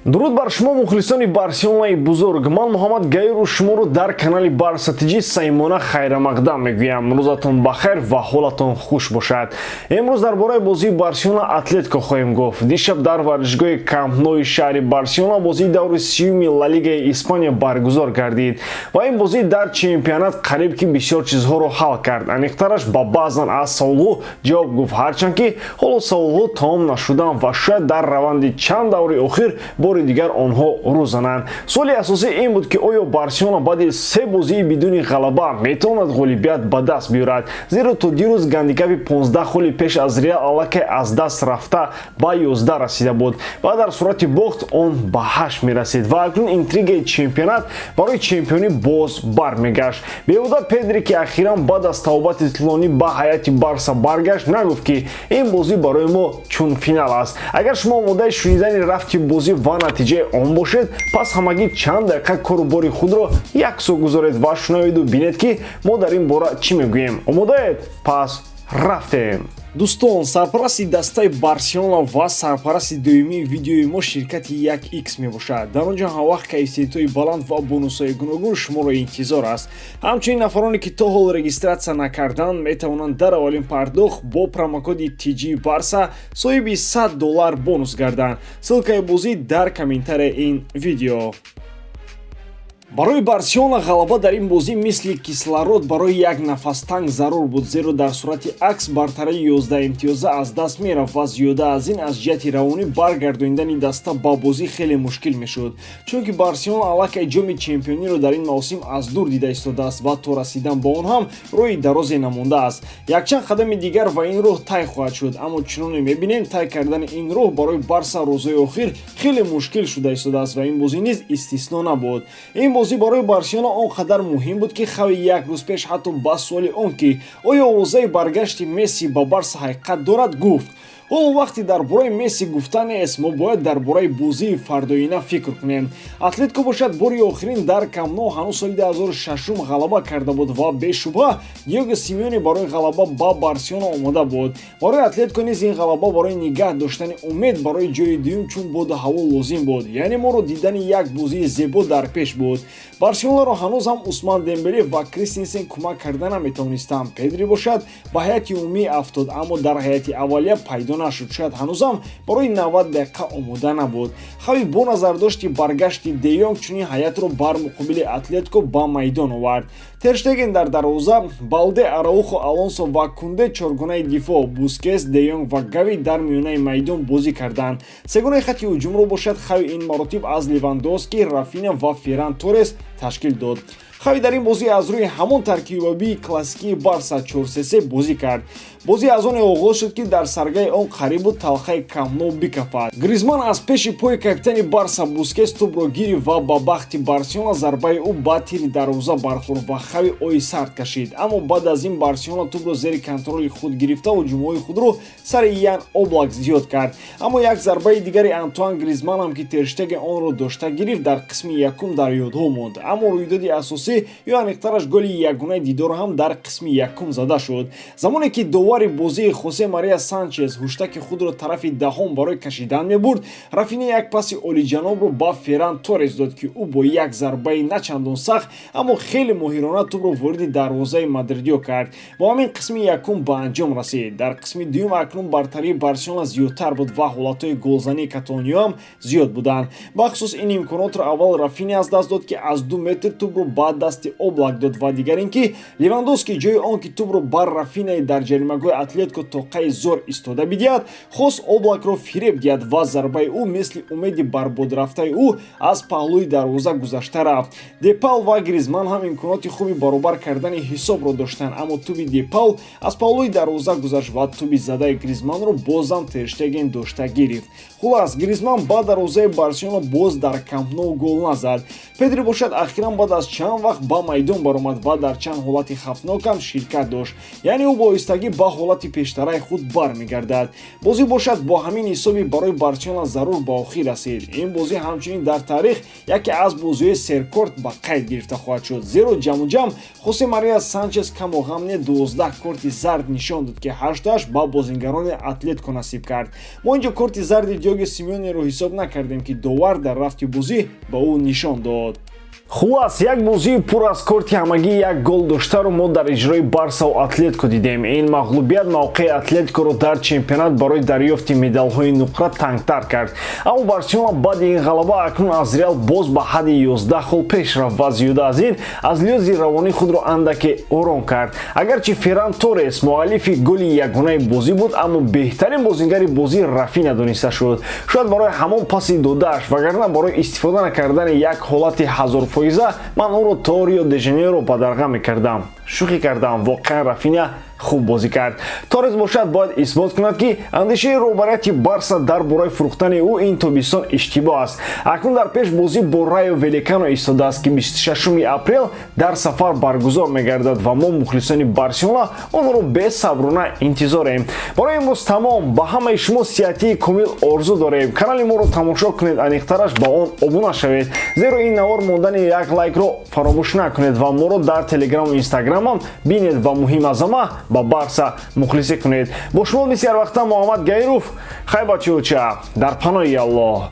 Дуруд бар шумо, мухлисони Барселонаи бузург! Ман Муҳаммад Гаиру шуморо дар канали Барса ТЖ самимона хайрамақдам мегӯям. Рӯзатон бахайр ва ҳолатон хуш бошад. Имрӯз дар бораи бозии Барселона Атлетико хоҳем гуфт. Дишаб дар варзишгоҳи Камп Нои шаҳри Барселона бозии даври сиюми Ла Лигаи Испания баргузор гардид ва ин бозӣ дар чемпионат қариб ки бисёр чизҳоро ҳал кард, аниқтараш, ба баъзан аз саволҳо ҷавоб гуфт, ҳарчанд ки ҳоло саволҳо тамом нашуданд ва шояд дар раванди чанд даври охир бори дигар онҳо рӯ зананд. Суоли асосӣ ин буд, ки оё Барселона баъди се бозии бидуни ғалаба метавонад ғолибият ба даст биёрад, зеро то дирӯз гандикапи 15 холи пеш аз Реал аллакай аз даст рафта, ба 11 расида буд ва дар сурати бохт он ба 8 мерасид ва акнун интригаи чемпионат барои чемпионӣ боз бармегашт. Беҳуда Педри, ки ахиран баъд аз табобати тӯлонӣ ба ҳайати Барса баргашт, нагуфт, ки ин бозӣ барои мо чун финал аст. Агар шумо омодаи шунидани рафти бозӣ ва натиҷаи он бошед, пас ҳамагӣ чанд дақиқа кору бори худро як сӯ гузоред ва шунаведу бинед, ки мо дар ин бора чӣ мегӯем. Омодаед? Пас рафтем! Дӯстон, сарпарасти дастаи Барселона ва сарпарасти дуюмии видеои мо ширкати 1X мебошад. Дар он ҷо ҳамвақт коэффисиентҳои баланд ва бонусҳои гуногун шуморо интизор аст. Ҳамчунин нафароне, ки то ҳол регистрация накарданд, метавонанд дар аввалин пардохт бо промокоди TG Барса соҳиби 100 доллар бонус гарданд. Ссылкаи бозӣ дар комментарияи ин видео. Барои Барселона ғалаба дар ин бозӣ мисли кислород барои як нафастанг зарур буд, зеро дар сурати акс бартарии 11 имтиёза аз даст мерафт ва зиёда аз ин, аз ҷиҳати равонӣ баргардонидани даста ба бозӣ хеле мушкил мешуд, чунки Барселона аллакай ҷоми чемпиониро дар ин мавсим аз дур дида истодааст ва то расидан ба он ҳам роҳи дарозе намондааст. Якчанд қадами дигар ва ин роҳ тай хоҳад шуд, аммо чуноне мебинем, тай кардани ин роҳ барои Барса рӯзҳои охир хеле мушкил шуда истодааст ва ин бозӣ низ истисно набуд. Ин бозӣ барои Барселона он қадар муҳим буд, ки Хави як рӯз пеш ҳатто ба суоли он ки оё овозаи баргашти Месси ба Барса ҳақиқат дорад, гуфт: «Ҳоло вақте дар бораи Месси гуфта нест, мо бояд дар бораи бозии фардоина фикр кунем». Атлетико бошад, бори охирин дар Камп Ноу ҳанӯз соли 2006 ғалаба карда буд ва бешубҳа Диего Симеоне барои ғалаба ба Барселона омода буд. Барои Атлетико низ ин ғалаба барои нигаҳ доштани умед барои ҷои дуюм чун боду ҳаво лозим буд, яъне моро дидани як бозии зебо дар пеш буд. Барселонаро ҳанӯз ҳам Усман Дембеле ва Кристенсен кӯмак карда наметавонистанд. Педри бошад, ба ҳайати умумӣ афтод, аммо дар ҳайати аввалия пайдо нашуд, шояд ҳанӯзам барои 90 дақиқа омода набуд. Хави бо назардошти баргашти Де Йонг чунин ҳайатро бар муқобили Атлетико ба майдон овард: Тер Штеген дар дарвоза, Балде, Араухо, Алонсо ва Кунде чоргунаи дифоъ, Бускес, Де Йонг ва Гави дар миёнаи майдон бозӣ карданд. Сегунаи хати ҳуҷумро бошад, Хави ин маротиб аз Левандовски, Рафина ва Ферран Торрес ташкил дод. Хави дар ин бозӣ аз рӯи ҳамон таркибёбии классикии Барса 4-3-3 бозӣ кард. Бозӣ аз оне оғоз шуд, ки дар саргаи он қариб буд талхаи Камп Ноу бикафад. Гризман аз пеши пои капитани Барса Бускес тӯбро гирифт ва ба бахти Барселона зарбаи ӯ ба тири дарвоза бархӯрд ва Хави ои сард кашид. Аммо баъд аз ин Барселона тӯбро зери контроли худ гирифта, ҳуҷумҳои худро сари Ян Облак зиёд кард. Аммо як зарбаи дигари Антуан Гризманам, ки Тер Штеген онро дошта гирифт, дар қисми якум дар ёдҳо монд. Аммо рӯйдоди асосӣ ё аниқтараш голи ягонаи дидор ҳам дар қисми якум зада шуд. Замоне ки довари бозии Хосе Мария Санчес ҳуштаки худро тарафи даҳон барои кашидан мебурд, Рафина як паси олиҷанобро ба Ферран Торрес дод, ки ӯ бо як зарбаи начандон сахт, аммо хеле моҳирона тӯбро вориди дарвозаи мадридиё кард. Бо ҳамин қисми якум ба анҷом расид. Дар қисми дуюм акнун бартарии Барселона зиёдтар буд ва ҳолатҳои голзании каталониё ҳам зиёд буданд. Бахусус ин имконотро аввал Рафини аз даст дод, ки аз 2 метр тӯбро ба дасти Облак дод, ва дигар ин ки Левандовски ҷои он ки тӯбро бар Рафинаи дар ҷаримагоҳи Атлетико тоқаи зор истода бидиҳад, хост Облакро фиреб диҳад ва зарбаи ӯ мисли умеди барбодрафтаи ӯ аз паҳлӯи дарвоза гузашта рафт. Депал ва Гризман ҳам имконоти хуби баробар кардани ҳисобро доштанд, аммо тӯби Депал аз паҳлӯи дарвоза гузашт ва тӯби задаи Гризманро бозам Тер Штеген дошта гирифт. Хулас, Гризман ба дарвозаи Барселона боз дар Камп Ноу гол назад. Педри бошад, ахиран баъд аз чанд вақт ба майдон баромад ва дар чанд ҳолати хавфнокам ширкат дошт. Яъне ӯ бо оҳистагӣ ба ҳолати пештараи худ бармегардад. Бозӣ бошад, бо ҳамин ҳисоби барои Барселона зарур ба охир расид. Ин бозӣ ҳамчунин дар таърих яке аз бозиҳои серкорт ба қайд гирифта хоҳад шуд, зеро ҷамъу ҷамъ Хосе Мария Санчес каму ғам не 12 корти зард нишон дод, ки ҳашташ ба бозингарони Атлетико насиб кард. Мо инҷо корти зарди Диего Симеонеро ҳисоб накардем, ки довар дар рафти бозӣ ба ӯ нишон дод. Хулас, як бозии пур аз корти, ҳамагӣ як гол доштаро мо дар иҷрои Барсау Атлетико дидем. Ин мағлубият мавқеи Атлетикоро дар чемпионат барои дарёфти медалҳои нуқра тангтар кард. Аммо Барселона баъди ин ғалаба акнун аз Реал боз ба ҳадди 11 хол пеш рафт ва зиёда аз ин, аз лиҳози равонӣ худро андаке ором кард. Агарчи Ферран Торрес муаллифи голи ягонаи бозӣ буд, аммо беҳтарин бозингари бозӣ Рафина дониста шуд. Шояд барои ҳамон паси додааш, вагарна барои истифода накардани як ҳолати 1000% ман ӯро то Рио де Жанейро бадарға мекардам. Шӯхӣ кардам, воқеан Рафиня хуб бозӣ кард. Торрес бошад, бояд исбот кунад, ки андешаи роҳбарияти Барса дар бораи фурӯхтани ӯ ин тобистон иштибоҳ аст. Акнун дар пеш бозӣ бо Райо Валекано истодааст, ки 26 апрел дар сафар баргузор мегардад ва мо, мухлисони Барселона, онро бесаброна интизорем. Барои имрӯз тамом. Ба ҳамаи шумо сиҳатии комил орзу дорем. Канали моро тамошо кунед, аниқтараш ба он обуна шавед. Зеро ин навор мондани як лайкро фаромӯш накунед ва моро дар Телеграму Инстаграмам бинед ва, муҳим аз ҳама, ба Барса мухлисӣ кунед. Бо шумо мисли ҳарвақта Муҳаммад Гаиров. Хай, бачаоча, дар паноҳи Аллоҳ.